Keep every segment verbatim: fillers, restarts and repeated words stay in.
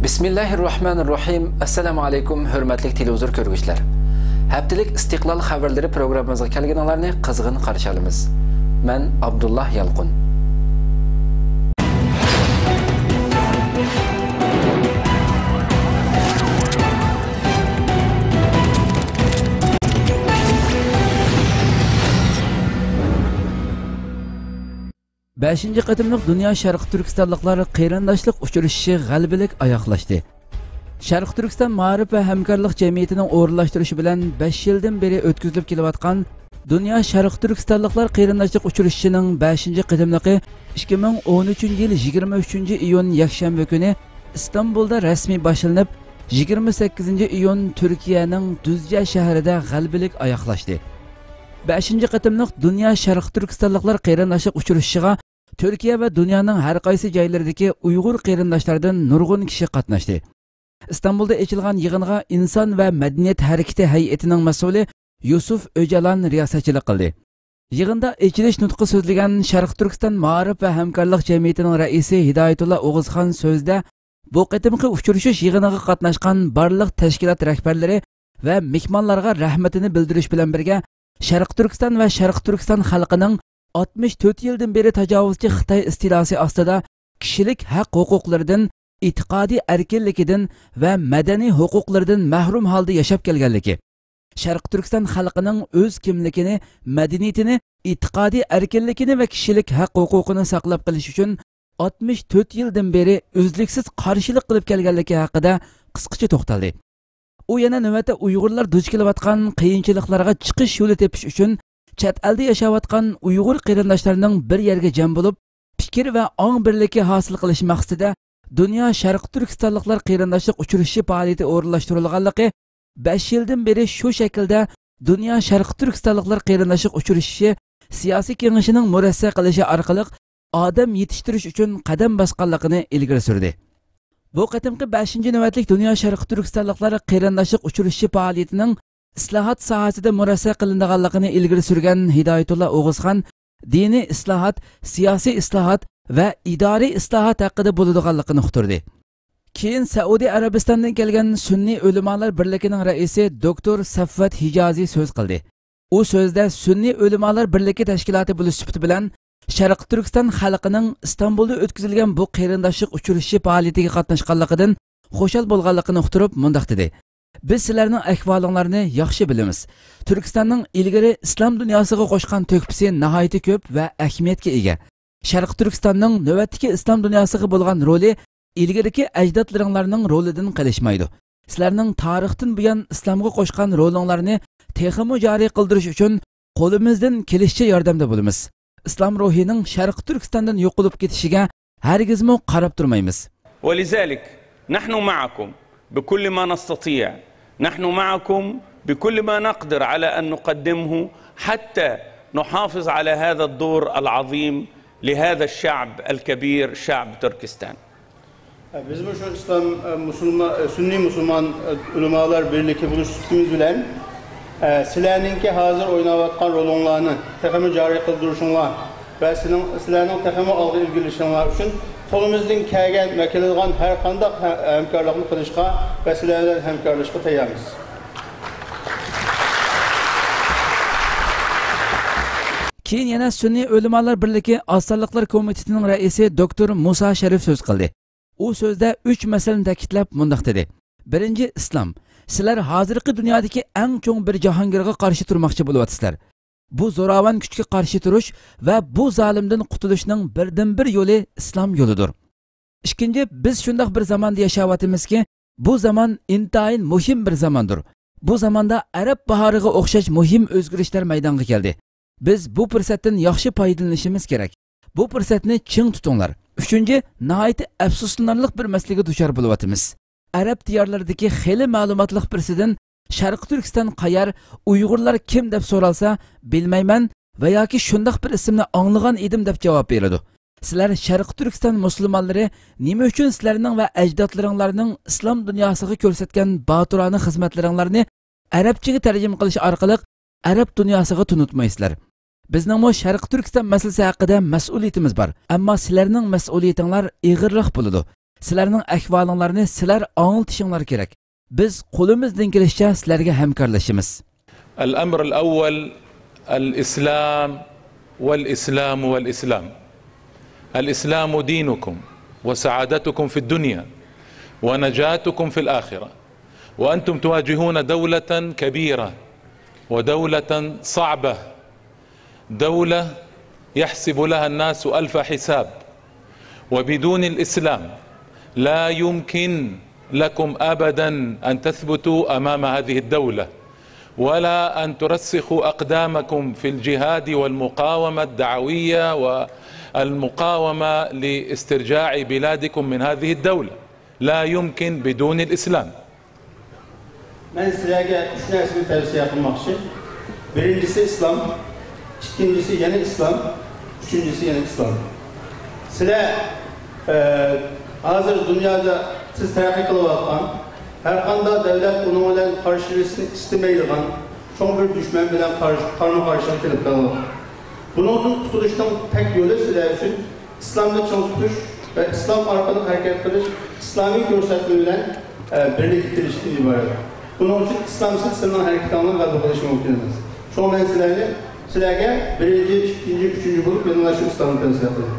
بىسمىللاھىررەھمانىررەھىم. ئەسسالامۇ ئەلەيكۇم، ھۆرمەتلىك تېلېۋىزور كۆرگۈچىلەر. ھەپتىلىك ئىستىقلال خەۋەرلىرى پروگراممىمىزغا كەلگىنىڭلارنى قىزغىن قارشى ئالىمىز. مەن ئابدۇللا يالقۇن. بەشىنچى قېتىملىق دۇنيا شەرقىي تۈركىستانلىقلار قېرىنداشلىق ئۇچرىشىشى غەلىبىلىك ئاياغلاشتى. شەرقىي تۈركىستان مائارىپ ۋە ھەمكارلىق جەمئىيىتىنىڭ ئورۇنلاشتۇرۇشى بىلەن بەش يىلدىن بېرى ئۆتكۈزۈلۈپ كېلىۋاتقان دۇنيا شەرقىي تۈركىستانلىقلار قېرىنداشلىق ئۇچرىشىشىنىڭ بەشىنچى قېتىملىقى ئىككى مىڭ ئون ئۈچىنچى يىل يىگىرمە ئۈچىنچى ئىيۇن يەكشەنبە كۈنى ئىستانبۇلدا رەسمىي باشلىنىپ، يىگىرمە سەككىزىنچى ئىيۇن تۈركىيەنىڭ دۈزجە شەھىرىدە غەلىبىلىك ئاياغلاشتى. بەشىنچى قېتىملىق دۇنيا شەرقىي تۈركىستانلىقلار قېرىنداشلىق ئۇچرىشىشىغا تۈركىيە ۋە دۇنيانىڭ ھەر قايسى جايلىرىدىكى ئۇيغۇر قېرىنداشلاردىن نۇرغۇن كىشى قاتناشتى. ئىستانبۇلدا ئېچىلغان يىغىنغا ئىنسان ۋە مەدەنىيەت ھەرىكىتى ھەيئىتىنىڭ مەسئۇلى يۈسۈف ئۆجالان رىياسەتچىلىك قىلدى. يىغىندا ئېچىلىش نۇتقى سۆزلىگەن شەرقىي تۈركىستان مائارىپ ۋە ھەمكارلىق جەمئىيىتىنىڭ رەئىسى ھىدايەتۇللا ئوغۇزخان سۆزىدە، بۇ قېتىمقى ئۇچرىشىش يىغىنىغا قاتناشقان بارلىق تەشكىلات رەھبەرلىرى ۋە مېھمانلارغا رەھمىتىنى بىلدۈرۈش بىلەن بىرگە، شەرقىي تۈركىستان ۋە شەرقىي تۈركىستان خەلقىنىڭ ئاتمىش تۆت يىلدىن بېرى تاجاۋۇزچى خىتاي ئىستىلاسى ئاستىدا كىشىلىك ھەق ھوقۇقلىرىدىن، ئېتىقادىي ئەركىنلىكىدىن ۋە مەدەنىي ھوقۇقلىرىدىن مەھرۇم ھالدا ياشاپ كەلگەنلىكى، شەرقىي تۈركىستان خەلقىنىڭ ئۆز كىملىكىنى، مەدەنىيىتىنى، ئېتىقادىي ئەركىنلىكىنى ۋە كىشىلىك ھەق ھوقۇقىنى ساقلاپ قېلىش ئۈچۈن ئاتمىش تۆت يىلدىن بېرى ئۈزلۈكسىز قارشىلىق قىلىپ كەلگەنلىكى ھەققىدە قىسقىچە توختالدى. ئۇ يەنە نۆۋەتتە ئۇيغۇرلار دۇچ كېلىۋاتقان قىيىنچىلىقلارغا چىقىش يولى تېپىش ئۈچۈن چەت ئەلدە ياشاۋاتقان ئۇيغۇر قېرىنداشلارنىڭ بىر يەرگە جەم بولۇپ، پىكىر ۋە ئاڭ بىرلىكى ھاسىل قىلىش مەقسىتىدە دۇنيا شەرقىي تۈركىستانلىقلار قېرىنداشلىق ئۇچرىشىشى پائالىيىتى ئورۇنلاشتۇرۇلغانلىقى، بەش يىلدىن بېرى شۇ شەكىلدە دۇنيا شەرقىي تۈركىستانلىقلار قېرىنداشلىق ئۇچرىشىشى سىياسىي كېڭىشىنىڭ مۇرەسسە قىلىشى ئارقىلىق ئادەم يېتىشتۈرۈش ئۈچۈن قەدەم باسقانلىقىنى ئىلگىرى سۈردى. بۇ قېتىمقى بەشىنچى نۆۋەتلىك دۇنيا شەرقىي تۈركىستانلىقلار قېرىنداشلىق ئۇچرىشىشى پائالىيىتىنىڭ ئىسلاھات ساھەسىدە مۇرەسسە قىلىنىدىغانلىقىنى ئىلگىرى سۈرگەن ھىدايەتۇللا ئوغۇزخان دىنىي ئىسلاھات، سىياسىي ئىسلاھات ۋە ئىدارىي ئىسلاھات ھەققىدە بولىدىغانلىقىنى ئۇقتۇردى. كېيىن سەئۇدى ئەرەبىستاندىن كەلگەن سۈننىي ئۆلىمالار بىرلىكىنىڭ رەئىسى دوكتور سەفۋەت ھىجازى سۆز قىلدى. ئۇ سۆزىدە سۈننىي ئۆلىمالار بىرلىكى تەشكىلاتى بولۇش سۈپىتى بىلەن شەرقىي تۈركىستان خەلقىنىڭ ئىستانبۇلدا ئۆتكۈزۈلگەن بۇ قېرىنداشلىق ئۇچرىشىشى پائالىيىتىگە قاتناشقانلىقىدىن خۇشال بولغانلىقىنى ئۇقتۇرۇپ مۇنداق دېدى: بىز سىلەرنىڭ ئەھۋالىڭلارنى ياخشى بىلىمىز. تۈركىستاننىڭ ئىلگىرى ئىسلام دۇنياسىغا قوشقان تۆھپىسى ناھايىتى كۆپ ۋە ئەھمىيەتكە ئىگە. شەرقىي تۈركىستاننىڭ نۆۋەتتىكى ئىسلام دۇنياسىغا بولغان رولى ئىلگىرىكى ئەجدادلىرىڭلارنىڭ رولىدىن قېلىشمايدۇ. سىلەرنىڭ تارىختىن بۇيان ئىسلامغا قوشقان رولۇڭلارنى تېخىمۇ جارى قىلدۇرۇش ئۈچۈن قولىمىزدىن كېلىشىچە ياردەمدە بولىمىز. ئىسلام روھىنىڭ شەرقىي تۈركىستاندىن يوقىلىپ كېتىشىگە ھەرگىزمۇ قاراپ تۇرمايمىز. ولذلك نحن معكم بكل ما نستطيع، نحن معكم بكل ما نقدر على أن نقدمه حتى نحافظ على هذا الدور العظيم لهذا الشعب الكبير، شعب تركستان. بىزمۇ شۇ ئىسلام، مۇسۇلمان، سۈننىي مۇسۇلمان ئۆلىمالار بىرلىكى بولۇش سۈپىتىمىز بىلەن، سىلەرنىڭكى ھازىر ئويناۋاتقان رولۇڭلارنى تېخىمۇ جارى قىلدۇرۇشۇڭلار ۋە سېنىڭ، سىلەرنىڭ تېخىمۇ ئالغا ئىلگىرىلىشىڭلار ئۈچۈن قولىمىزدىن كەلگەن ۋە كېلىدىغان ھەر قانداق ھە-، ھەمكارلىقنى قىلىشقا ۋە سىلەر بىلەن ھەمكارلىشىشقا تەييارمىز. كېيىن يەنە سۈننىي ئۆلىمالار بىرلىكى ئاز سانلىقلار كومىتېتىنىڭ رەئىسى دوكتور مۇسا شەرىپ سۆز قىلدى. ئۇ سۆزىدە ئۈچ مەسىلىنى تەكىتلەپ مۇنداق دېدى: بىرىنچى، ئىسلام. سىلەر ھازىرقى دۇنيادىكى ئەڭ چوڭ بىر جاھانگىرغا قارشى تۇرماقچى بولۇۋاتىسىلەر. بۇ زوراۋان كۈچكە قارشى تۇرۇش ۋە بۇ زالىمدىن قۇتۇلۇشنىڭ بىردىنبىر يولى ئىسلام يولىدۇر. ئىككىنچى، بىز شۇنداق بىر زاماندا ياشاۋاتىمىزكى، بۇ زامان ئىنتايىن مۇھىم بىر زاماندۇر. بۇ زاماندا ئەرەب باھارىغا ئوخشاش مۇھىم ئۆزگىرىشلەر مەيدانغا كەلدى. بىز بۇ پۇرسەتتىن ياخشى پايدىلىنىشىمىز كېرەك. بۇ پۇرسەتنى چىڭ تۇتۇڭلار. ئۈچىنچى، ناھايىتى ئەپسۇسلىنارلىق بىر مەسىلىگە دۇچار بولۇۋاتىمىز. ئەرەب دىيارلىرىدىكى خېلى مەلۇماتلىق بىرسىدىن، شەرقىي تۈركىستان قەيەر، ئۇيغۇرلار كىم دەپ سورالسا، بىلمەيمەن ۋە ياكى شۇنداق بىر ئىسىمنى ئاڭلىغان ئىدىم دەپ جاۋاب بېرىدۇ. سىلەر شەرقىي تۈركىستان مۇسۇلمانلىرى نېمە ئۈچۈن سىلەرنىڭ ۋە ئەجدادلىرىڭلارنىڭ ئىسلام دۇنياسىغا كۆرسەتكەن باتۇرانە خىزمەتلىرىڭلارنى ئەرەبچىگە تەرجىمە قىلىش ئارقىلىق ئەرەب دۇنياسىغا تونۇتمايسىلەر؟ بىزنىڭمۇ شەرقىي تۈركىستان مەسىلىسى ھەققىدە مەسئۇلىيىتىمىز بار، ئەمما سىلەرنىڭ مەسئۇلىيىتىڭلار ئېغىرراق بولىدۇ. سىلەرنىڭ ئەھۋالىڭلارنى سىلەر ئاڭلىتىشىڭلار كېرەك. بىز قولىمىزدىن كېلىشىچە سىلەرگە ھەمكارلىشىمىز. الأمر الأول، الإسلام والإسلام والإسلام. الإسلام دينكم وسعادتكم في الدنيا ونجاتكم في الآخرة، وأنتم تواجهون دولة كبيرة ودولة صعبة، دولة يحسب لها الناس ألف حساب، وبدون الإسلام لا يمكن لكم أبدا أن تثبتوا أمام هذه الدولة، ولا أن ترسخوا أقدامكم في الجهاد والمقاومة الدعوية والمقاومة لاسترجاع بلادكم من هذه الدولة. لا يمكن بدون الإسلام. مەن سىلەرگە ئۈچ نەرسىنى تەۋسىيە قىلماقچى. بىرىنچىسى ئىسلام، ئىككىنچىسى يەنە ئىسلام، ئۈچىنچىسى يەنە ئىسلام. سىلەر، ئە، ھازىر دۇنيادا تېز تەرەققىي قىلىۋاتقان، ھەر قانداق دۆلەت ئۇنىڭ بىلەن قارشىلىشىشنى ئىستىمەيدىغان چوڭ بىر دۈشمەن بىلەن قارشى، قارمۇ قارشىلىققا كېلىپ قالىدۇ. بۇنىڭدىن قۇتۇلۇشنىڭ تەك يولى سىلەر ئۈچۈن ئىسلامنى چىڭ تۇتۇش ۋە ئىسلام ئارقىلىق ھەرىكەت قىلىش، ئىسلامىي كۆرسەتمە بىلەن، ئە، بىرلىككە كېلىشتىن ئىبارەت. بۇنىڭ ئۈچۈن ئىسلامسىز سىلەرنىڭ ھەرىكىتىڭلار غەلىبە قىلىشى مۇمكىن ئەمەس. شۇڭا مەن سىلەرنى، سىلەرگە بىرىنچى، ئىككىنچى، ئۈچىنچى بولۇپ يەنىلا شۇ ئىسلامنى تەۋسىيە قىلىمەن.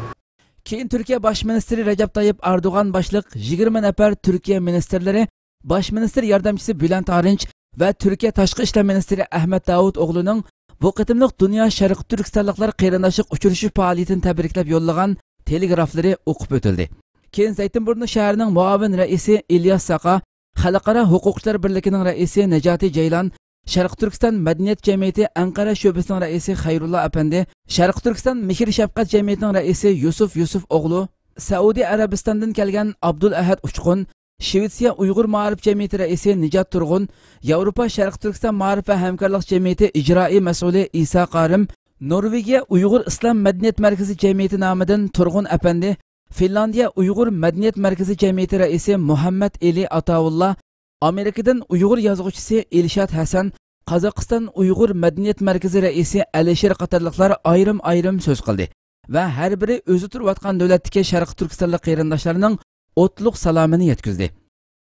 كېيىن تۈركىيە باش مىنىستىرى رەجەپ تايىپ ئەردوغان باشلىق يىگىرمە نەپەر تۈركىيە مىنىستىرلىرى، باش مىنىستىر ياردەمچىسى بۈلەنت ئارىنچ ۋە تۈركىيە تاشقى ئىشلار مىنىستىرى ئەھمەت داۋۇتئوغلۇنىڭ بۇ قېتىملىق دۇنيا شەرقىي تۈركىستانلىقلار قېرىنداشلىق ئۇچرىشىش پائالىيىتىنى تەبرىكلەپ يوللىغان تېلېگرافلىرى ئوقۇپ ئۆتۈلدى. كېيىن زەيتىنبۇرنۇ شەھىرىنىڭ مۇئاۋىن رەئىسى ئىلياس ساقا، خەلقئارا ھوقۇقچىلار بىرلىكىنىڭ رەئىسى نەجاتى جەيلان، شەرقىي تۈركىستان مەدەنىيەت جەمئىيىتى ئەنقەرە شۆبىسىنىڭ رەئىسى خەيرۇللا ئەپەندى، شەرقىي تۈركىستان مېھىر شەپقەت جەمئىيىتىنىڭ رەئىسى يۈسۈپ يۈسۈپ ئوغلۇ، سەئۇدى ئەرەبىستاندىن كەلگەن ئابدۇل ئەھەد ئۇچقۇن، شىۋېتسىيە ئۇيغۇر مائارىپ جەمئىيىتى رەئىسى نىجات تۇرغۇن، ياۋروپا شەرقىي تۈركىستان مائارىپ ۋە ھەمكارلىق جەمئىيىتى ئىجرائىي مەسئۇلى ئىسا قارىم، نورۋېگىيە ئۇيغۇر ئىسلام مەدەنىيەت مەركىزى جەمئىيىتى نامىدىن تۇرغۇن ئەپەندى، فىنلاندىيە ئۇيغۇر مەدەنىيەت مەركىزى جەمئىيىتى رەئىسى مۇھەممەد ئېلى ئاتاۋۇللا، ئامېرىكىدىن ئۇيغۇر يازغۇچىسى ئىلشات ھەسەن، قازاقىستان ئۇيغۇر مەدەنىيەت مەركىزى رەئىسى ئەلىشىر قاتارلىقلار ئايرىم-ئايرىم سۆز قىلدى ۋە ھەر بىرى ئۆزى تۇرۇۋاتقان دۆلەتتىكى شەرقىي تۈركىستانلىق قېرىنداشلارنىڭ ئوتلۇق سالامىنى يەتكۈزدى.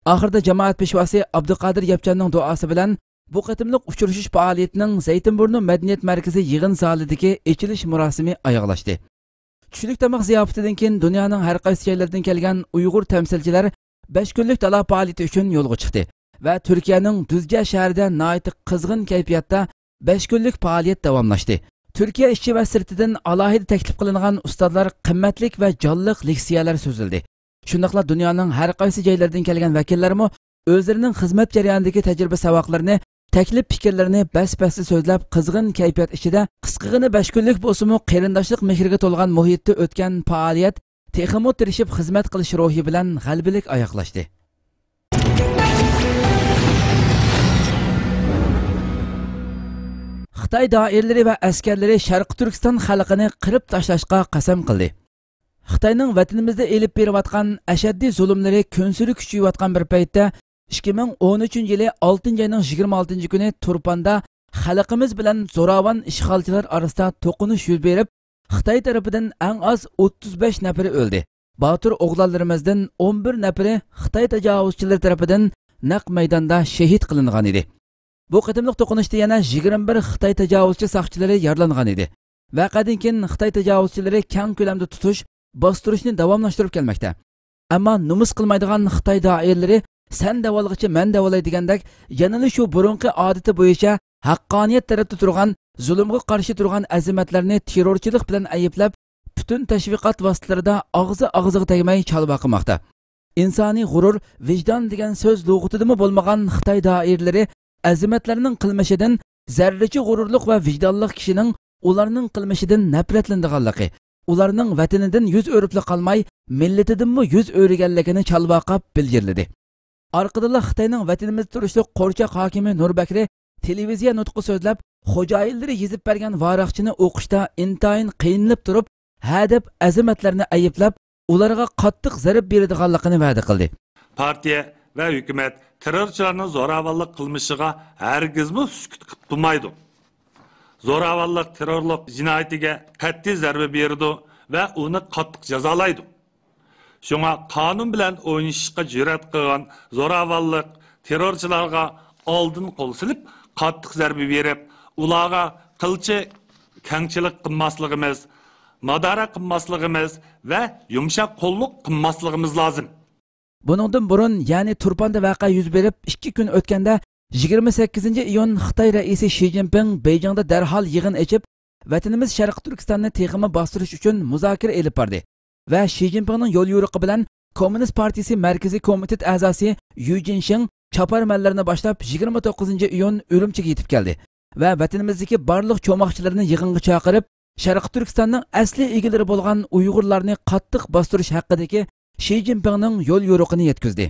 ئاخىرىدا جامائەت پېشۋاسى ئابدۇقادىر ياپچاننىڭ دۇئاسى بىلەن بۇ قېتىملىق ئۇچرىشىش پائالىيىتىنىڭ زەيتىنبۇرنۇ مەدەنىيەت مەركىزى يىغىن زالىدىكى ئېچىلىش مۇراسىمى ئاياغلاشتى. چۈشلۈك تاماق زىياپىتىدىن كېيىن دۇنيانىڭ ھەر قايسى جايلىرىدىن كەلگەن ئۇيغۇر تەمسىلچىلەر بەش كۈنلۈك دالا پائالىيىتى ئۈچۈن يولغا چىقتى ۋە تۈركىيەنىڭ دۈزجە شەھىرىدە ناھايىتى قىزغىن كەيپىياتتا بەش كۈنلۈك پائالىيەت داۋاملاشتى. تۈركىيە ئىچى ۋە سىرتىدىن ئالاھىدە تەكلىپ قىلىنغان ئۇستازلار قىممەتلىك ۋە جانلىق لېكسىيەلەر سۆزلىدى. شۇنداقلا دۇنيانىڭ ھەر قايسى جايلىرىدىن كەلگەن ۋەكىللەرمۇ ئۆزلىرىنىڭ خىزمەت جەريانىدىكى تەجرىبە ساۋاقلىرىنى، تەكلىپ پىكىرلىرىنى بەس-بەستە سۆزلەپ، قىزغىن كەيپىيات ئىچىدە قىسقىغىنە بەش كۈنلۈك بولسىمۇ قېرىنداشلىق مېھرىگە تولغان مۇھىتتا ئۆتكەن پائالىيەت تېخىمۇ تىرىشىپ خىزمەت قىلىش روھى بىلەن غەلىبىلىك ئاياغلاشتى. خىتاي دائىرىلىرى ۋە ئەسكەرلىرى شەرقىي تۈركىستان خەلقىنى قىرىپ تاشلاشقا قەسەم قىلدى. خىتاينىڭ ۋەتىنىمىزدە ئېلىپ بېرىۋاتقان ئەشەددىي زۇلۇملىرى كۈنسېرى كۈچىيىۋاتقان بىر پەيتتە، ئىككى مىڭ ئون ئۈچىنچى يىلى ئالتىنچى ئاينىڭ يىگىرمە ئالتىنچى كۈنى تۇرپاندا خەلقىمىز بىلەن زوراۋان ئىشغالچىلار ئارىسىدا توقۇنۇش يۈز بېرىپ، خىتاي تەرىپىدىن ئەڭ ئاز ئوتتۇز بەش نەپىرى ئۆلدى. باتۇر ئوغلانلىرىمىزدىن ئون بىر نەپىرى خىتاي تاجاۋۇزچىلىرى تەرىپىدىن نەق مەيداندا شېھىت قىلىنغان ئىدى. بۇ قېتىملىق توقۇنۇشتا يەنە يىگىرمە بىر خىتاي تاجاۋۇزچى ساقچىلىرى يارىلانغان ئىدى. ۋەقەدىن كېيىن خىتاي تاجاۋۇزچىلىرى كەڭ كۆلەمدە تۇتۇش، باستۇرۇشنى داۋاملاشتۇرۇپ كەلمەكتە. ئەمما نومۇس قىلمايدىغان خىتاي دائىرىلىرى «سەن دەۋالغىچە مەن دەۋالاي» دېگەندەك، يەنىلا شۇ بۇرۇنقى ئادىتى بويىچە ھەققانىيەت تەرەپتە تۇرغان، زۇلۇمغا قارشى تۇرغان ئەزىمەتلەرنى تېررورچىلىق بىلەن ئەيىبلەپ، پۈتۈن تەشۋىقات ۋاسىتىلىرىدا ئاغزى ئاغزىغا تەگمەي چالۋاقىماقتا. ئىنسانىي غۇرۇر، ۋىجدان دېگەن سۆز لۇغىتىدىمۇ بولمىغان خىتاي دائىرىلىرى ئەزىمەتلەرنىڭ قىلمىشىدىن زەررىچە غۇرۇرلۇق ۋە ۋىجدانلىق كىشىنىڭ ئۇلارنىڭ قىلمىشىدىن نەپرەتلىنىدىغانلىقى، ئۇلارنىڭ ۋەتىنىدىن يۈز ئۆرۈپلا قالماي، مىللىتىدىنمۇ يۈز ئۆرۈگەنلىكىنى چالۋاقاپ بىلگىلىدى. ئارقىدىنلا خىتاينىڭ ۋەتىنىمىزدە تۇرۇشلۇق قورچاق ھاكىمى نۇر بەكرى تېلېۋىزىيە نۇتقى سۆزلەپ، خوجايىنلىرى يېزىپ بەرگەن ۋاراقچىنى ئوقۇشتا ئىنتايىن قىينىلىپ تۇرۇپ، ھە دەپ ئەزىمەتلەرنى ئەيىبلەپ، ئۇلارغا قاتتىق زەربە بېرىدىغانلىقىنى ۋەدە قىلدى. پارتىيە ۋە ھۆكۈمەت تېررورچىلارنىڭ زوراۋانلىق قىلمىشىغا ھەرگىزمۇ سۈكۈت قىلىپ تۇرمايدۇ. زوراۋانلىق، تېررورلۇق جىنايىتىگە قەتئىي زەربە بېرىدۇ ۋە ئۇنى قاتتىق جازالايدۇ. شۇڭا قانۇن بىلەن ئوينىشىشقا جۈرئەت قىلغان زوراۋانلىق، تېررورچىلارغا ئالدىن قول سېلىپ، قاتتىق زەربە بېرىپ، ئۇلارغا قىلچە كەڭچىلىك قىلماسلىقىمىز، مادارا قىلماسلىقىمىز ۋە يۇمشاق قوللۇق قىلماسلىقىمىز لازىم. بۇنىڭدىن بۇرۇن، يەنى تۇرپاندا ۋەقە يۈز بېرىپ ئىككى كۈن ئۆتكەندە، يىگىرمە سەككىزىنچى ئىيۇن خىتاي رەئىسى شى جىنپىڭ بېيجىڭدا دەرھال يىغىن ئېچىپ، ۋەتىنىمىز شەرقىي تۈركىستاننى تېخىمۇ باستۇرۇش ئۈچۈن مۇزاكىرە ئېلىپ باردى ۋە شى جىنپىڭنىڭ يوليورۇقى بىلەن كوممۇنىست پارتىيىسى مەركىزىي كومىتېت ئەزاسى يۈ جىنشىڭ چاپارمەنلىرىنى باشلاپ، يىگىرمە توققۇزىنچى ئىيۇن ئۈرۈمچىگە يېتىپ كەلدى ۋە ۋەتىنىمىزدىكى بارلىق چوماقچىلىرىنى يىغىنغا چاقىرىپ، شەرقىي تۈركىستاننىڭ ئەسلىي ئىگىلىرى بولغان ئۇيغۇرلارنى قاتتىق باستۇرۇش ھەققىدىكى شى جىنپىڭنىڭ يوليورۇقىنى يەتكۈزدى.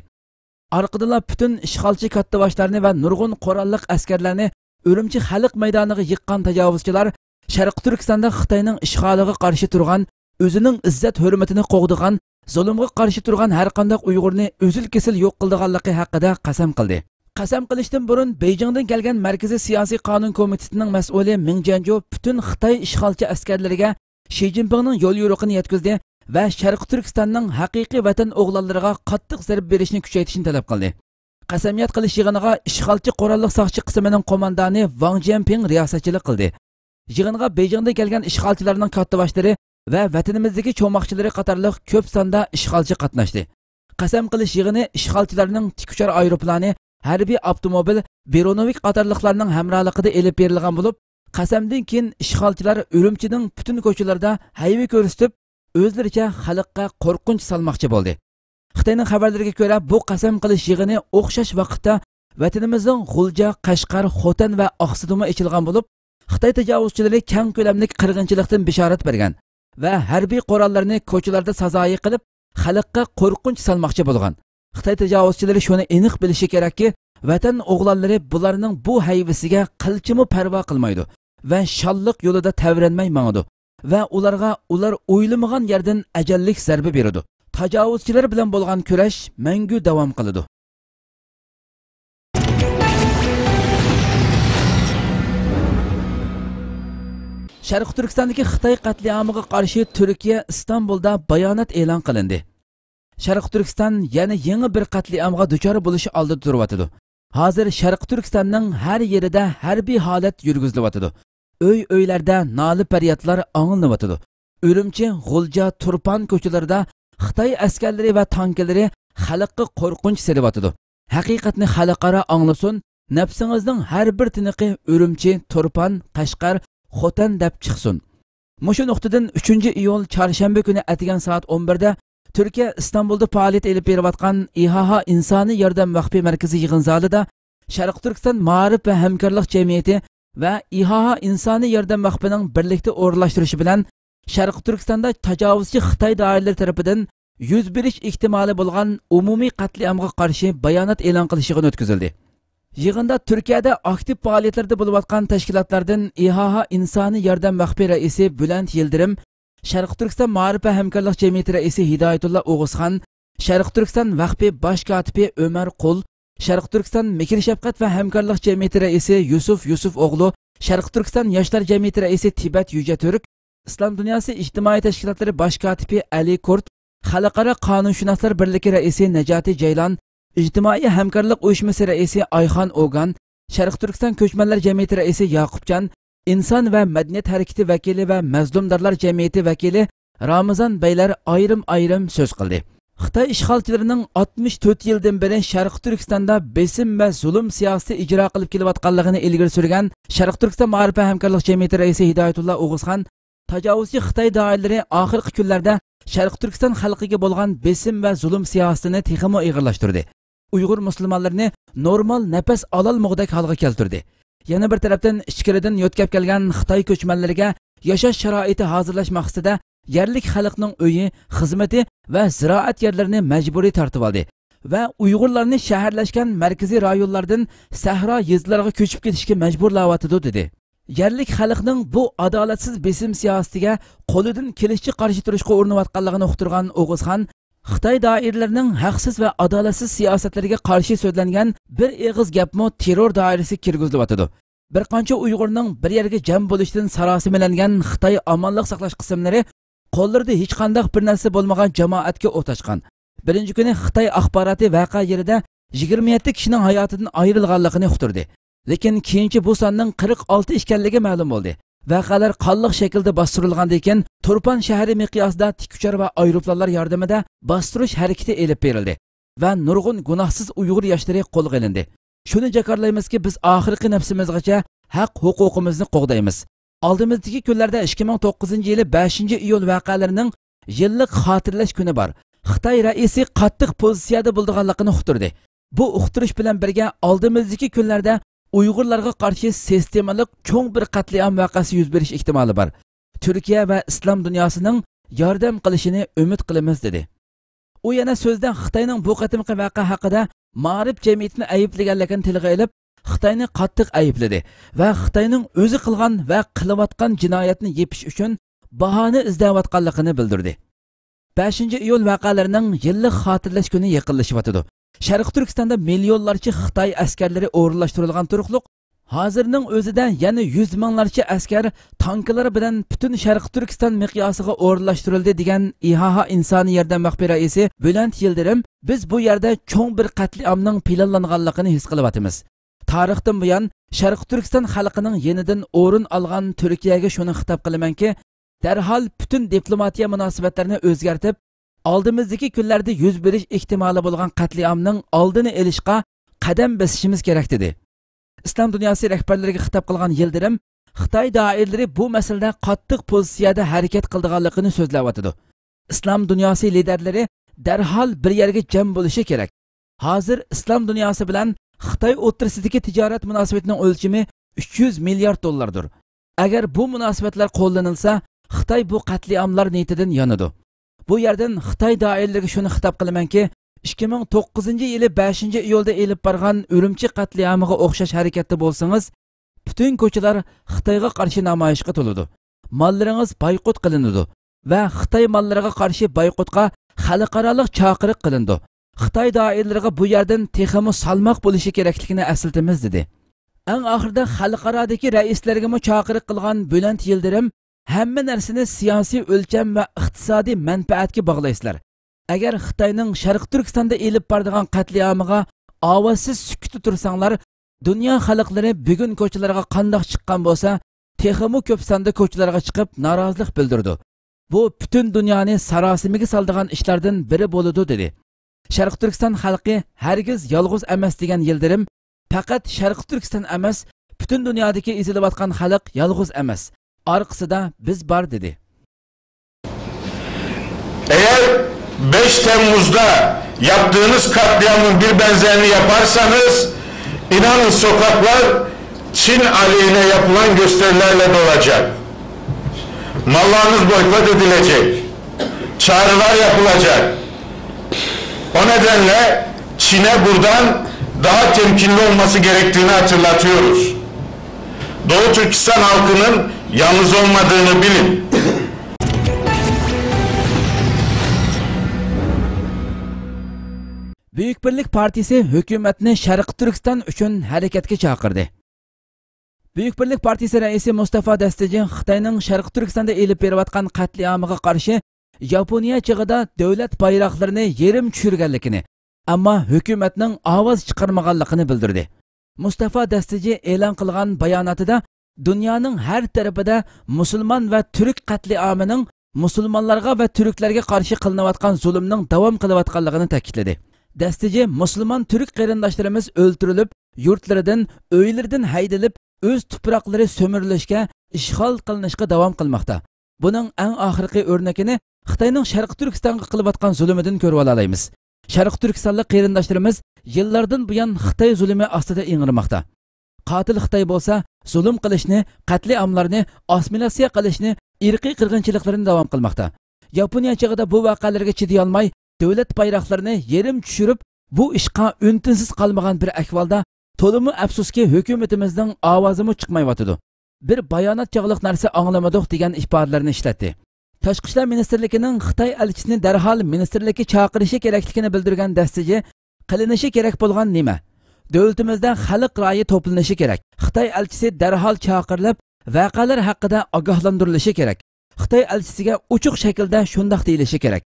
ئارقىدىنلا پۈتۈن ئىشغالچى كاتتىباشلارنى ۋە نۇرغۇن قوراللىق ئەسكەرلەرنى ئۈرۈمچى خەلق مەيدانىغا يىغقان تاجاۋۇزچىلار شەرقىي تۈركىستاندا خىتاينىڭ ئىشغالىغا قارشى تۇرغان، ئۆزىنىڭ ئىززەت ھۆرمىتىنى قوغدىغان، زۇلۇمغا قارشى تۇرغان ھەرقانداق ئۇيغۇرنى ئۈزۈل-كېسىل يوق قىلىدىغانلىقى ھەققىدە قەسەم قىلدى. قەسەم قىلىشتىن بۇرۇن بېيجىڭدىن كەلگەن مەركىزىي سىياسىي قانۇن كومىتېتىنىڭ مەسئۇلى مىڭ جيەنجۇ پۈتۈن خىتاي ئىشغالچى ئەسكەرلىرىگە شى جىنپىڭنىڭ يوليورۇقىنى يەتكۈزدى ۋە شەرقىي تۈركىستاننىڭ ھەقىقىي ۋەتەن ئوغلانلىرىغا قاتتىق زەربە بېرىشنى كۈچەيتىشنى تەلەپ قىلدى. قەسەمياد قىلىش يىغىنىغا ئىشغالچى قوراللىق ساقچى قىسمىنىڭ قوماندانى ۋاڭ جيەنپىڭ رىياسەتچىلىك قىلدى. يىغىنغا بېيجىڭدىن كەلگەن ئىشغالچىلارنىڭ كاتتىباشلىرى ۋە ۋەتىنىمىزدىكى چوماقچىلىرى قاتارلىق كۆپ ساندا ئىشغالچى قاتناشتى. قەسەم قىلىش يىغىنى ئىشغالچىلارنىڭ تىك ئۇچار ئايروپىلانى، ھەربىي ئاپتوموبىل، برونوۋىك قاتارلىقلارنىڭ ھەمراھلىقىدا ئېلىپ بېرىلغان بولۇپ، قەسەمدىن كېيىن ئىشغالچىلار ئۈرۈمچىنىڭ پۈتۈن كوچىلىرىدا ھەيۋە كۆرسىتىپ، ئۆزلىرىچە خەلققە قورقۇنچ سالماقچى بولدى. خىتاينىڭ خەۋەرلىرىگە كۆرە، بۇ قەسەم قىلىش يىغىنى ئوخشاش ۋاقىتتا ۋەتىنىمىزنىڭ غۇلجا، قەشقەر، خوتەن ۋە ئاقسۇدىمۇ ئېچىلغان بولۇپ، خىتاي تاجاۋۇزچىلىرى كەڭ كۆلەملىك قىرغىنچىلىقتىن بېشارەت بەرگەن ۋە ھەربىي قوراللىرىنى كوچىلاردا سازايى قىلىپ، خەلققە قورقۇنچ سالماقچى بولغان. خىتاي تاجاۋۇزچىلىرى شۇنى ئېنىق بىلىشى كېرەككى، ۋەتەن ئوغلانلىرى بۇلارنىڭ بۇ ھەيۋىسىگە قىلچىمۇ پەرۋا قىلمايدۇ ۋە شانلىق يولىدا تەۋرەنمەي ماڭىدۇ ۋە ئۇلارغا ئۇلار ئويلىمىغان يەردىن ئەجەللىك زەربە بېرىدۇ. تاجاۋۇزچىلار بىلەن بولغان كۈرەش مەڭگۈ داۋام قىلىدۇ. شەرقىي تۈركىستاندىكى خىتاي قەتلىئامىغا قارشى تۈركىيە ئىستانبۇلدا بايانات ئېلان قىلىندى. شەرقىي تۈركىستان يەنە يېڭى بىر قەتلىئامغا دۇچار بولۇش ئالدىدا تۇرۇۋاتىدۇ. ھازىر شەرقىي تۈركىستاننىڭ ھەر يېرىدە ھەربىي ھالەت يۈرگۈزۈلۈۋاتىدۇ. ئۆي-ئۆيلەردە نالە-پەريادلار ئاڭلىنىۋاتىدۇ. ئۈرۈمچى، غۇلجا، تۇرپان كوچىلىرىدا خىتاي ئەسكەرلىرى ۋە تانكىلىرى خەلققە قورقۇنچ سېلىۋاتىدۇ. ھەقىقەتنى خەلقئارا ئاڭلىسۇن، نەپسىڭىزنىڭ ھەر بىر تىنىقى ئۈرۈمچى، تۇرپان، قەشقەر، خوتەن دەپ چىقسۇن. مۇشۇ نۇقتىدىن ئۈچىنچى ئىيۇل چارشەنبە كۈنى ئەتىگەن سائەت ئون بىردە تۈركىيە ئىستانبۇلدا پائالىيەت ئېلىپ بېرىۋاتقان ئىھاھا ئىنسانىي ياردەم ۋەقپى مەركىزىي يىغىن زالىدا شەرقىي تۈركىستان مائارىپ ۋە ھەمكارلىق جەمئىيىتى ۋە ئىھاھا ئىنسانىي ياردەم ۋەقپىنىڭ بىرلىكتە ئورۇنلاشتۇرۇشى بىلەن شەرقىي تۈركىستاندا تاجاۋۇزچى خىتاي دائىرىلىرى تەرىپىدىن يۈز بېرىش ئېھتىمالى بولغان ئومۇمىي قەتلىئامغا قارشى بايانات ئېلان قىلىش يىغىنى ئۆتكۈزۈلدى. يىغىندا تۈركىيەدە ئاكتىپ پائالىيەتلەردە بولۇۋاتقان تەشكىلاتلاردىن ئىھاھا ئىنسانىي ياردەم ۋەقپى رەئىسى بۈلەنت يىلدىرىم، شەرقىي تۈركىستان مائارىپ ۋە ھەمكارلىق جەمئىيىتى رەئىسى ھىدايەتۇللا ئوغۇزخان، شەرقىي تۈركىستان ۋەقپى باش كاتىپى ئۆمەر قۇل، شەرقىي تۈركىستان مېھىر شەپقەت ۋە ھەمكارلىق جەمئىيىتى رەئىسى يۈسۈپ يۈسۈپ ئوغلۇ، شەرقىي تۈركىستان ياشلار جەمئىيىتى رەئىسى تىبەت يۈجە تۈرك، ئىسلام دۇنياسى ئىجتىمائىي تەشكىلاتلىرى باش كاتىپى ئەلى كۇرت، خەلقئارا قانۇنشۇناسلار بىرلىكى رەئىسى نەجاتى جەيلان، ئىجتىمائىي ھەمكارلىق ئۇيۇشمىسى رەئىسى ئايخان ئوگان، شەرقىي تۈركىستان كۆچمەنلەر جەمئىيىتى رەئىسى ياقۇپجان، ئىنسان ۋە مەدەنىيەت ھەرىكىتى ۋەكىلى ۋە مەزلۇمدارلار جەمئىيىتى ۋەكىلى رامىزان بەيلەر ئايرىم-ئايرىم سۆز قىلدى. خىتاي ئىشغالچىلىرىنىڭ ئاتمىش تۆت يىلدىن بېرى شەرقىي تۈركىستاندا بېسىم ۋە زۇلۇم سىياسىتى ئىجرا قىلىپ كېلىۋاتقانلىقىنى ئىلگىرى سۈرگەن شەرقىي تۈركىستان مائارىپ ۋە ھەمكارلىق جەمئىيىتى رەئىسى ھىدايەتۇللا ئوغۇزخان، تاجاۋۇزچى خىتاي دائىرىلىرى ئاخىرقى كۈنلەردە شەرقىي تۈركىستان خەلقىگە بولغان بېسىم ۋە زۇلۇم سىياسىتىنى تېخىمۇ ئېغىرلاشتۇردى. ئۇيغۇر مۇسۇلمانلىرىنى نورمال نەپەس ئالالمىغۇدەك ھالغا كەلتۈردى. يەنە بىر تەرەپتىن، ئىچكىرىدىن يۆتكەپ كەلگەن خىتاي كۆچمەنلىرىگە ياشاش شارائىتى ھازىرلاش مەقسىتىدە يەرلىك خەلقنىڭ ئۆيى، خىزمىتى ۋە زىرائەت يەرلىرىنى مەجبۇرىي تارتىۋالدى ۋە ئۇيغۇرلارنى شەھەرلەشكەن مەركىزىي رايونلاردىن سەھرا يېزىلارغا كۆچۈپ كېتىشكە مەجبۇرلاۋاتىدۇ، دېدى. يەرلىك خەلقنىڭ بۇ ئادالەتسىز بېسىم سىياسىتىگە قولىدىن كېلىشىچە قارشى تۇرۇشقا ئۇرۇنۇۋاتقانلىقىنى ئۇقتۇرغان ئوغۇزخان، خىتاي دائىرىلىرىنىڭ ھەقسىز ۋە ئادالەتسىز سىياسەتلىرىگە قارشى سۆزلەنگەن بىر ئېغىز گەپمۇ تېررور دائىرىسىگە كىرگۈزۈلۈۋاتىدۇ. بىر قانچە ئۇيغۇرنىڭ بىر يەرگە جەم بولۇشىدىن ساراسىمىلەنگەن خىتاي ئامانلىق ساقلاش قىسىملىرى قوللىرىدا ھېچقانداق بىر نەرسە بولمىغان جامائەتكە ئوت ئاچقان. بىرىنچى كۈنى خىتاي ئاخباراتى ۋەقە يېرىدە يىگىرمە يەتتە كىشىنىڭ ھاياتىدىن ئايرىلغانلىقىنى ئۇقتۇردى. لېكىن كېيىنچە بۇ ساننىڭ قىرىق ئالتە ئىكەنلىكى مەلۇم بولدى. ۋەقەلەر قانلىق شەكىلدە باستۇرۇلغاندىن كېيىن، تۇرپان شەھىرى مىقياسىدا تىك ئۇچار ۋە ئايروپىلانلار ياردىمىدە باستۇرۇش ھەرىكىتى ئېلىپ بېرىلدى ۋە نۇرغۇن گۇناھسىز ئۇيغۇر ياشلىرى قولغا ئېلىندى. شۇنى جاكارلايمىزكى، بىز ئاخىرقى نەپسىمىزغىچە ھەق ھوقۇقىمىزنى قوغدايمىز. ئالدىمىزدىكى كۈنلەردە ئىككى مىڭ توققۇزىنچى يىلى بەشىنچى ئىيۇل ۋەقەلىرىنىڭ يىللىق خاتىرىلەش كۈنى بار. خىتاي رەئىسى قاتتىق پوزىتسىيەدە بولىدىغانلىقىنى ئۇقتۇردى. بۇ ئۇقتۇرۇش بىلەن بىرگە، ئالدىمىزدىكى كۈنلەردە ئۇيغۇرلارغا قارشى سىستېمىلىق چوڭ بىر قەتلىئام ۋەقەسى يۈز بېرىش ئېھتىمالى بار. تۈركىيە ۋە ئىسلام دۇنياسىنىڭ ياردەم قىلىشىنى ئۈمىد قىلىمىز، دېدى. ئۇ يەنە سۆزىدە خىتاينىڭ بۇ قېتىمقى ۋەقە ھەققىدە مائارىپ جەمئىيىتىنى ئەيىبلىگەنلىكىنى تىلغا ئېلىپ، خىتاينى قاتتىق ئەيىبلىدى ۋە خىتاينىڭ ئۆزى قىلغان ۋە قىلىۋاتقان جىنايەتنى يېپىش ئۈچۈن باھانە ئىزدەۋاتقانلىقىنى بىلدۈردى. بەشىنچى ئىيۇل ۋەقەلىرىنىڭ يىللىق خاتىرىلەش كۈنى يېقىنلىشىۋاتىدۇ. شەرقىي تۈركىستاندا مىليونلارچە خىتاي ئەسكەرلىرى ئورۇنلاشتۇرۇلغان تۇرۇقلۇق، ھازىرنىڭ ئۆزىدە يەنە يۈز مىڭلارچە ئەسكەر تانكىلار بىلەن پۈتۈن شەرقىي تۈركىستان مىقياسىغا ئورۇنلاشتۇرۇلدى، دېگەن ئىھائا ئىنسانىي ياردەم مەخپىي رەئىسى بۈلەنت يىلدىرىم، بىز بۇ يەردە چوڭ بىر قەتلىئامنىڭ پىلانلانغانلىقىنى ھېس قىلىۋاتىمىز. تارىختىن بۇيان شەرقىي تۈركىستان خەلقىنىڭ يېنىدىن ئورۇن ئالغان تۈركىيەگە شۇنى خىتاب قىلىمەنكى، دەرھال پۈتۈن دىپلوماتىيە مۇناسىۋەتلىرىنى ئۆزگەرتىپ، ئالدىمىزدىكى كۈنلەردە يۈز بېرىش ئېھتىمالى بولغان قەتلىئامنىڭ ئالدىنى ئېلىشقا قەدەم بېسىشىمىز كېرەك، دېدى. ئىسلام دۇنياسى رەھبەرلىرىگە خىتاب قىلغان يىلدىرىم خىتاي دائىرىلىرى بۇ مەسىلىدە قاتتىق پوزىتسىيەدە ھەرىكەت قىلىدىغانلىقىنى سۆزلەۋاتىدۇ. ئىسلام دۇنياسى لىدەرلىرى دەرھال بىر يەرگە جەم بولۇشى كېرەك. ھازىر ئىسلام دۇنياسى بىلەن خىتاي ئوتتۇرىسىدىكى تىجارەت مۇناسىۋىتىنىڭ ئۆلچىمى ئۈچ يۈز مىليارد دوللاردۇر. ئەگەر بۇ مۇناسىۋەتلەر قوللىنىلسا، خىتاي بۇ قەتلىئاملار نىيىتىدىن يانىدۇ. بۇ يەردىن خىتاي دائىرىلىرىگە شۇنى خىتاب قىلىمەنكى، ئىككى مىڭ توققۇزىنچى يىلى بەشىنچى ئىيۇلدا ئېلىپ بارغان ئۈرۈمچى قەتلىئامىغا ئوخشاش ھەرىكەتتە بولسىڭىز، پۈتۈن كوچىلار خىتايغا قارشى نامايىشقا تولىدۇ. ماللىرىڭىز بايقۇت قىلىنىدۇ ۋە خىتاي ماللىرىغا قارشى بايقۇتقا خەلقئارالىق چاقىرىق قىلىنىدۇ. خىتاي دائىرىلىرىغا بۇ يەردىن تېخىمۇ سالماق بولۇشى كېرەكلىكىنى ئەسلىتىمىز، دېدى. ئەڭ ئاخىرىدا خەلقئارادىكى رەئىسلەرگىمۇ چاقىرىق قىلغان بۈلەنت يىلدىرىم، ھەممە نەرسىنى سىياسىي ئۆلچەم ۋە ئىقتىسادىي مەنپەئەتكە باغلايسىلەر. ئەگەر خىتاينىڭ شەرقىي تۈركىستاندا ئېلىپ بارىدىغان قەتلىئامىغا ئاۋازسىز سۈكۈتتە تۇرساڭلار، دۇنيا خەلقلىرى بۈگۈن كوچىلارغا قانداق چىققان بولسا، تېخىمۇ كۆپ ساندا كوچىلارغا چىقىپ نارازىلىق بىلدۈرىدۇ. بۇ پۈتۈن دۇنيانى ساراسىمىگە سالىدىغان ئىشلاردىن بىرى بولىدۇ، دېدى. شەرقىي تۈركىستان خەلقى ھەرگىز يالغۇز ئەمەس، دېگەن يىلدىرىم، پەقەت شەرقىي تۈركىستان ئەمەس، پۈتۈن دۇنيادىكى ئېزىلىۋاتقان خەلق يالغۇز ئەمەس. ئارقىسىدا بىز بار، دېدى. Eğer beş Temmuz'da yaptığınız katliamın bir benzerini yaparsanız, inanın sokaklar Çin aleyhine yapılan gösterilerle dolacak. Mallarınız boykot edilecek. Çağrılar yapılacak. O nedenle Çin'e buradan daha temkinli olması gerektiğini hatırlatıyoruz. Doğu Türkistan halkının yalnız olmadığını bilin. بۈيۈك بىرلىك پارتىيىسى ھۆكۈمەتنى شەرقىي تۈركىستان ئۈچۈن ھەرىكەتكە چاقىردى. بۈيۈك بىرلىك پارتىيىسى رەئىسى مۇستافا دەستىجى خىتاينىڭ شەرقىي تۈركىستاندا ئېلىپ بېرىۋاتقان قەتلىئامىغا قارشى ياپونىيە چېغىدا دۆلەت بايراقلىرىنى يېرىم چۈشۈرگەنلىكىنى، ئەمما ھۆكۈمەتنىڭ ئاۋاز چىقارمىغانلىقىنى بىلدۈردى. مۇستافا دەستىجى ئېلان قىلغان باياناتىدا دۇنيانىڭ ھەر تەرىپىدە مۇسۇلمان ۋە تۈرك قەتلىئامىنىڭ مۇسۇلمانلارغا ۋە تۈركلەرگە قارشى قىلىنىۋاتقان زۇلۇمنىڭ داۋام قىلىۋاتقانلىقىنى تەكىتلىدى. دەستىجى مۇسۇلمان تۈرك قېرىنداشلىرىمىز ئۆلتۈرۈلۈپ، يۇرتلىرىدىن، ئۆيلىرىدىن ھەيدىلىپ، ئۆز تۇپراقلىرى سۆمۈرۈلۈشكە، ئىشغال قىلىنىشقا داۋام قىلماقتا. بۇنىڭ ئەڭ ئاخىرقى ئۆرنىكىنى خىتاينىڭ شەرقىي تۈركىستانغا قىلىۋاتقان زۇلۇمىدىن كۆرۈۋالالايمىز. شەرقىي تۈركىستانلىق قېرىنداشلىرىمىز يىللاردىن بۇيان خىتاي زۇلۇمى ئاستىدا ئىڭرىماقتا. قاتىل خىتاي بولسا زۇلۇم قىلىشنى، قەتلىئاملارنى، ئاسسىمىلياتسىيە قىلىشنى، ئىرقىي قىرغىنچىلىقلىرىنى داۋام قىلماقتا. ياپونىيە چېغىدا بۇ ۋەقەلەرگە چىدىيالماي، دۆلەت بايراقلىرىنى يېرىم چۈشۈرۈپ، بۇ ئىشقا ئۈن-تىنسىز قالمىغان بىر ئەھۋالدا، تولىمۇ ئەپسۇسكى، ھۆكۈمىتىمىزنىڭ ئاۋازىمۇ چىقمايۋاتىدۇ. بىر بايانات چاغلىق نەرسە ئاڭلىمىدۇق، دېگەن ئىپادىلەرنى ئىشلەتتى. تاشقى ئىشلار مىنىستىرلىكىنىڭ خىتاي ئەلچىسىنى دەرھال مىنىستىرلىككە چاقىرىشى كېرەكلىكىنى بىلدۈرگەن دەستىجى، قىلىنىشى كېرەك بولغان نېمە؟ دۆلىتىمىزدە خەلق رايى توپلىنىشى كېرەك. خىتاي ئەلچىسى دەرھال چاقىرىلىپ، ۋەقەلەر ھەققىدە ئاگاھلاندۇرۇلۇشى كېرەك. خىتاي ئەلچىسىگە ئوچۇق شەكىلدە شۇنداق دېيىلىشى كېرەك.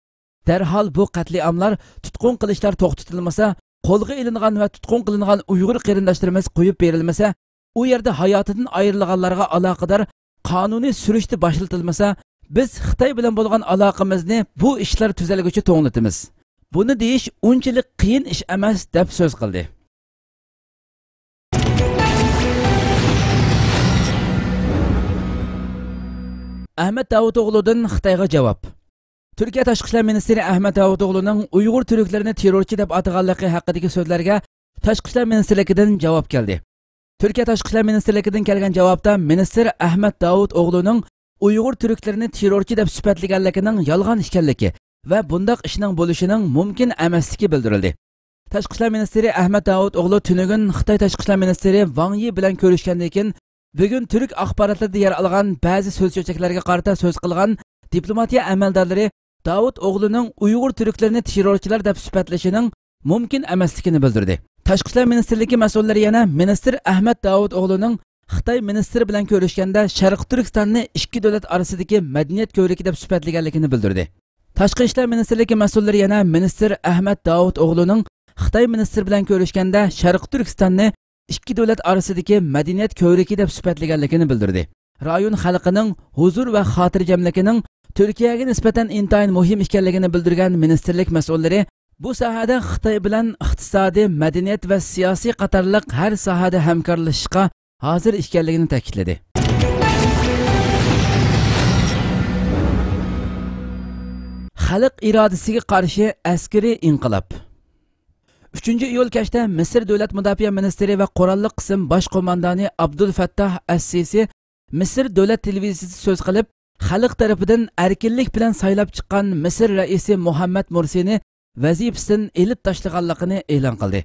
دەرھال بۇ قەتلىئاملار، تۇتقۇن قىلىشلار توختىتىلمىسا، قولغا ئېلىنغان ۋە تۇتقۇن قىلىنغان ئۇيغۇر قېرىنداشلىرىمىز قويۇپ بېرىلمىسە، ئۇ يەردە ھاياتىدىن ئايرىلغانلارغا ئالاقىدار قانۇنىي سۈرۈشتە باشلىتىلمىسا، بىز خىتاي بىلەن بولغان ئالاقىمىزنى بۇ ئىشلار تۈزەلگۈچە توڭلىتىمىز. بۇنى دېيىش ئۇنچىلىك قىيىن ئىش ئەمەس، دەپ سۆز قىلدى. ئەھمەت داۋۇتئوغلۇدىن خىتايغا جاۋاب. تۈركىيە تاشقى ئىشلار مىنىستىرى ئەھمەت داۋۇتئوغلۇنىڭ ئۇيغۇر تۈركلىرىنى تېررورچى دەپ ئاتىغانلىقى ھەققىدىكى سۆزلەرگە تاشقى ئىشلار مىنىستىرلىكىدىن جاۋاب كەلدى. تۈركىيە تاشقى ئىشلار مىنىستىرلىكىدىن كەلگەن جاۋابتا مىنىستىر ئەھمەت داۋۇتئوغلۇنىڭ ئۇيغۇر تۈركلىرىنى تېررورچى دەپ سۈپەتلىگەنلىكىنىڭ يالغان ئىكەنلىكى ۋە بۇنداق ئىشنىڭ بولۇشىنىڭ مۇمكىن ئەمەسلىكى بىلدۈرۈلدى. تاشقى ئىشلار مىنىستىرى ئەھمەت داۋۇتئوغلۇ تۈنۈگۈن خىتاي تاشقى ئىشلار مىنىستىرى ۋاڭ يى بىلەن كۆرۈشكەندىن كېيىن، بۈگۈن تۈرك ئاخباراتلىرىدا يەر ئالغان بەزى سۆز-چۆچەكلەرگە قارىتا سۆز قىلغان دىپلوماتىيە ئەمەلدارلىرى داۋۇتئوغلۇنىڭ ئۇيغۇر تۈركلىرىنى تېررورچىلار دەپ سۈپەتلىشىنىڭ مۇمكىن ئەمەسلىكىنى بىلدۈردى. تاشقى ئىشلار مىنىستىرلىكى مەسئۇللىرى يەنە مىنىستىر ئەھمەت داۋۇتئوغلۇنىڭ خىتاي مىنىستىرى بىلەن كۆرۈشكەندە شەرقىي تۈركىستاننى ئىككى دۆلەت ئارىسىدىكى مەدەنىيەت كۆۋرۈكى دەپ سۈپەتلىگەنلىكىنى بىلدۈردى. تاشقى ئىشلار مىنىستىرلىكى مەسئۇللىرى يەنە مىنىستىر ئەھمەت داۋۇتئوغلۇنىڭ خىتاي مىنىستىرى بىلەن كۆرۈشكەندە شەرقىي تۈركىستاننى ئىككى دۆلەت ئارىسىدىكى مەدەنىيەت كۆۋرۈكى دەپ سۈپەتلىگەنلىكىنى بىلدۈردى. رايون خەلقىنىڭ ھۇزۇر ۋە خاتىرجەملىكىنىڭ تۈركىيەگە نىسبەتەن ئىنتايىن مۇھىم ئىكەنلىكىنى بىلدۈرگەن مىنىستىرلىك مەسئۇللىرى بۇ ساھەدە خىتاي بىلەن ئىقتىسادىي، مەدەنىيەت ۋە سىياسىي قاتارلىق ھەر ساھەدە ھەمكارلىشىشقا ھازىر ئىكەنلىكىنى تەكىتلىدى. خەلق ئىرادىسىگە قارشى ئەسكىرىي ئىنقىلاب. ئۈچىنچى ئىيۇل كەچتە مىسىر دۆلەت مۇداپىئە مىنىستىرى ۋە قوراللىق قىسىم باش قوماندانى ئابدۇل فەتتاھ ئەسسىسى مىسىر دۆلەت تېلېۋىزىيىسىدە سۆز قىلىپ، خەلق تەرىپىدىن ئەركىنلىك بىلەن سايلاپ چىققان مىسىر رەئىسى مۇھەممەد مۇرسىنى ۋەزىپىسىدىن ئېلىپ تاشلىغانلىقىنى ئېلان قىلدى.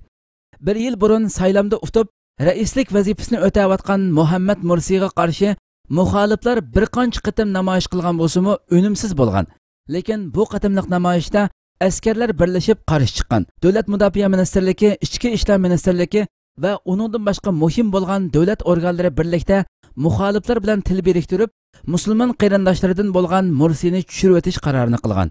بىر يىل بۇرۇن سايلامدا ئۇتۇپ، رەئىسلىك ۋەزىپىسىنى ئۆتەۋاتقان مۇھەممەد مۇرسىغا قارشى مۇخالىپلار بىر قانچە قېتىم نامايىش قىلغان بولسىمۇ، ئۈنۈمسىز بولغان. لېكىن بۇ قېتىملىق نامايىشتا ئەسكەرلەر بىرلىشىپ قارشى چىققان. دۆلەت مۇداپىئە مىنىستىرلىكى، ئىچكى ئىشلار مىنىستىرلىكى ۋە ئۇنىڭدىن باشقا مۇھىم بولغان دۆلەت ئورگانلىرى بىرلىكتە مۇخالىپلار بىلەن تىل بىرىكتۈرۈپ، مۇسۇلمان قېرىنداشلىرىدىن بولغان مۇرسىنى چۈشۈرۈۋېتىش قارارىنى قىلغان.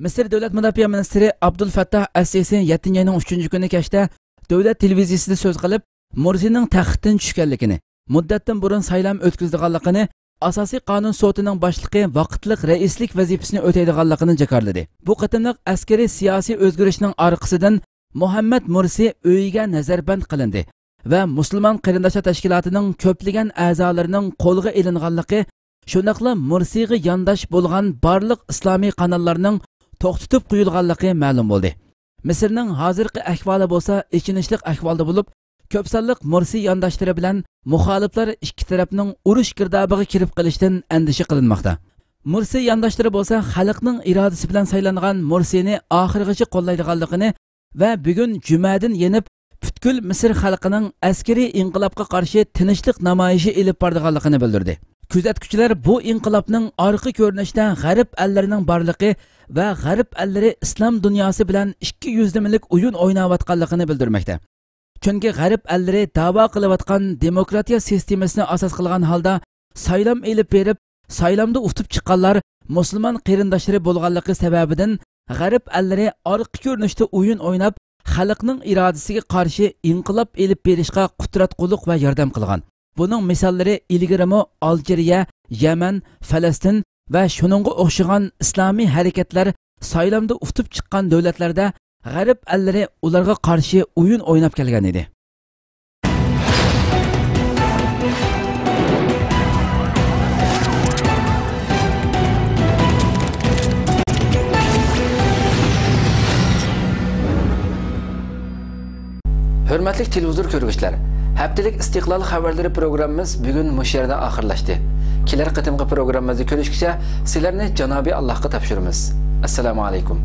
مىسىر دۆلەت مۇداپىئە مىنىستىرى ئابدۇل فەتتاھ ئەسسىسى يەتتىنچى ئاينىڭ ئۈچىنچى كۈنى كەچتە دۆلەت تېلېۋىزىيىسىدە سۆز قىلىپ، مۇرسىنىڭ تەختتىن چۈشكەنلىكىنى، مۇددەتتىن بۇرۇن سايلام ئۆتكۈزىدىغانلىقىنى، ئاساسىي قانۇن سوتىنىڭ باشلىقى ۋاقىتلىق رەئىسلىك ۋەزىپىسىنى ئۆتەيدىغانلىقىنى جاكارلىدى. بۇ قېتىملىق ئەسكىرىي سىياسىي ئۆزگىرىشنىڭ ئارقىسىدىن مۇھەممەد مۇرسى ئۆيىگە نەزەربەند قىلىندى ۋە مۇسۇلمان قېرىنداشلار تەشكىلاتىنىڭ كۆپلىگەن ئەزالىرىنىڭ قولغا ئېلىنغانلىقى، شۇنداقلا مۇرسىغا يانداش بولغان بارلىق ئىسلامىي قاناللارنىڭ توختىتىپ قويۇلغانلىقى مەلۇم بولدى. مىسىرنىڭ ھازىرقى ئەھۋالى بولسا ئېچىنىشلىق ئەھۋالدا بولۇپ، كۆپ سانلىق مۇرسى يانداشلىرى بىلەن مۇخالىپلار ئىككى تەرەپنىڭ ئۇرۇش گىردابىغا كىرىپ قېلىشتىن ئەندىشە قىلىنماقتا. مۇرسى يانداشلىرى بولسا خەلقنىڭ ئىرادىسى بىلەن سايلانغان مۇرسىنى ئاخىرغىچە قوللايدىغانلىقىنى ۋە بۈگۈن جۈمەدىن يېنىپ، پۈتكۈل مىسىر خەلقىنىڭ ئەسكىرىي ئىنقىلابقا قارشى تىنچلىق نامايىشى ئېلىپ بارىدىغانلىقىنى بىلدۈردى. كۆزەتكۈچىلەر بۇ ئىنقىلابنىڭ ئارقا كۆرۈنۈشتە غەرب ئەللىرىنىڭ بارلىقى ۋە غەرب ئەللىرى ئىسلام دۇنياسى بىلەن ئىككى يۈزلىمىلىك ئويۇن ئويناۋاتقانلىقىنى بىلدۈرمەكتە. چۈنكى غەرب ئەللىرى داۋا قىلىۋاتقان دېموكراتىيە سىستېمىسىنى ئاساس قىلغان ھالدا سايلام ئېلىپ بېرىپ، سايلامدا ئۇتۇپ چىققانلار مۇسۇلمان قېرىنداشلىرى بولغانلىقى سەۋەبىدىن، غەرب ئەللىرى ئارقا كۆرۈنۈشتە ئويۇن ئويناپ، خەلقنىڭ ئىرادىسىگە قارشى ئىنقىلاب ئېلىپ بېرىشقا قۇتراتقۇلۇق ۋە ياردەم قىلغان. بۇنىڭ مىساللىرى ئىلگىرىمۇ ئالجىرىيە، يەمەن، فەلەستىن ۋە شۇنىڭغا ئوخشىغان ئىسلامىي ھەرىكەتلەر سايلامدا ئۇتۇپ چىققان دۆلەتلەردە غەرب ئەللىرى ئۇلارغا قارشى ئويۇن ئويناپ كەلگەن ئىدى. ھۆرمەتلىك تېلېۋىزور كۆرگۈچىلەر، ھەپتىلىك ئىستىقلال خەۋەرلىرى پروگراممىمىز بۈگۈن مۇشۇ يەردە ئاخىرلاشتى. كېلەر قېتىمقى پروگراممىمىزدا كۆرۈشكىچە سىلەرنى جانابى ئاللاھقا تاپشۇرىمىز. ئەسسالامۇ ئەلەيكۇم.